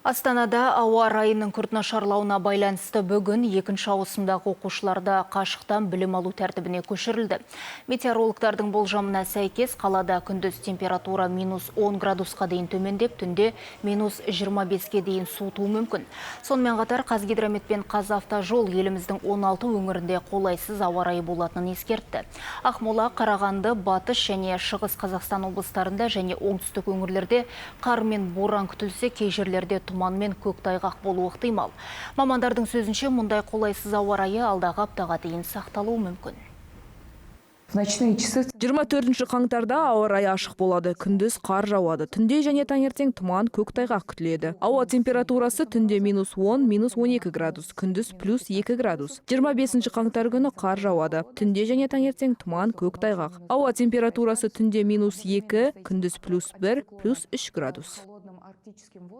Астанада ауа райының күрт нашарлауына байланысты бүгін екінші ауысымдағы оқушыларда қашықтан білім алу тәртібіне көшірілді. Метеорологтардың болжамына сәйкес, қалада күндіз температура минус 10 градусқа дейін төмендеп, түнде минус 25-ке дейін суытуы мүмкін. Сонымен қатар Қазгидромет пен Қазавтожол еліміздің 16 өңірінде қолайсыз ауа райы болатынын ескертті. Ақмола, Қарағанды, Батыс және Шығыс Қазақстан облыстарында және оңтүстік өңірлерде қар мен боран күтілсе, кей жерлерде тұман мен көктайғақ болуы ықтимал. Мамандардың сөзінше, мұндай қолайсыз ауа райы алдағы аптаға дейін сақталуы мүмкін. В ночные часы 24 қаңтарда ауа райы ашық болады. Күндіз қар жауады. Түнде және таңертең тұман, көктайғақ күтіледі. Ауа температурасы түнде минус 10, минус 12 градус, күндіз плюс 2 градус. 25 қаңтар күні қар жауады. Түнде және таңертең тұман, көктайғақ. Ауа температурасы түнде минус 2, күндіз плюс 1, плюс 3 градус. Холодным арктическим воздухом.